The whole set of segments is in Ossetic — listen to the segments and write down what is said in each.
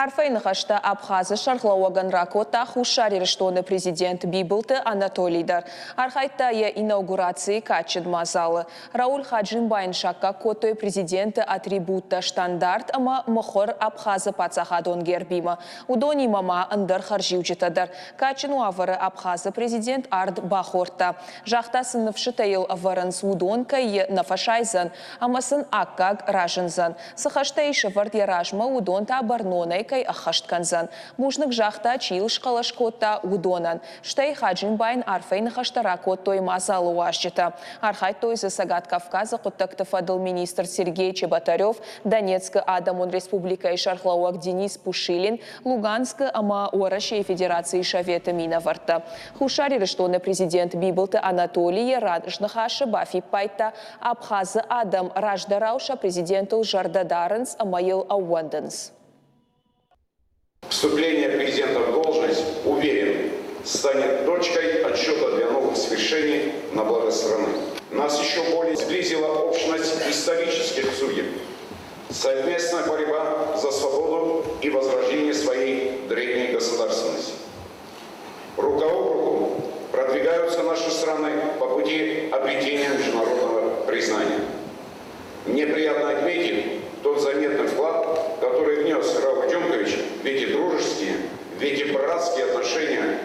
Арфӕйы ныхӕстӕ Абхазы сӕргълӕууӕгӕн ракодта Хуссар Ирыстоны президент Бибылты Анатолий дӕр. Архайдта йӕ инаугурацийы кадджын мадзалы. Рауль Хаджимбайын саккаг кодтой президенты атрибуттӕ штандарт ӕмӕ мыхуыр Абхазы паддзахадон гербимӕ. Уыдонимӕ ма ӕндӕр хӕрзиуджытӕ дӕр. Кадджын уавӕры Абхазы президент ард бахордта. Загъта сын ныфсытӕ йыл ӕвӕрынц, уыдон кӕй нӕ фӕсайдзӕн ӕмӕ сын аккаг разындзӕн. Цы хӕстӕ ис ӕвӕрд йӕ размӕ, уыдон та бӕрнонӕй кӕй ӕххӕст кӕндзӕн. Бузныг загъта, чи йыл схъӕлӕс кодта, уыдонӕн. Стӕй Хаджимбайӕн арфӕйы ныхӕстӕ ракодтой мадзалы уазджытӕ. Архайдтой дзы Цӕгат Кавказы хъуыддӕгты фӕдыл министр Сергей Чеботарев, Донецкы Адӕмон Республикӕйы сӕргълӕууӕг Денис Пушилин, Луганскы ӕмӕ Уӕрӕсейы Федерацийы Советы минӕвӕрттӕ. Хуссар Ирыстоны президент Бибылты Анатоли йӕ разныхасы бафиппайдта, Абхазы адӕм раздӕрау сӕ президентыл зӕрдӕ дарынц ӕмӕ йыл ӕууӕндынц. Вступление президента в должность, уверен, станет точкой отсчета для новых свершений на благо страны. Нас еще более сблизила общность исторических судеб, совместная борьба за свободу и возрождение своей древней государственности. Рука об руку продвигаются наши страны по пути обретения международного признания. Мне приятно отметить тот заметный вклад, который внес Рауль Дюмкович в эти дружеские, в эти братские отношения.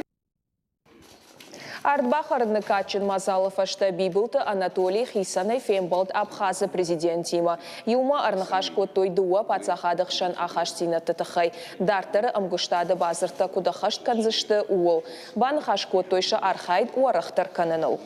Ардбахӕрыны кадджын мадзалы фӕстӕ Бибылты Анатолий хицӕнӕй фембӕлд Абхазы президентимӕ. Иумӕ ӕрныхас кодтой дыууӕ паддзахады хсӕн ахастдзинӕдты тыххӕй, дарддӕры ӕмгуыстады бадзырдтӕ куыд ӕххӕст кӕндзысты, ууыл. Баныхас кодтой сӕ архайд уӕрӕхдӕр кӕныныл.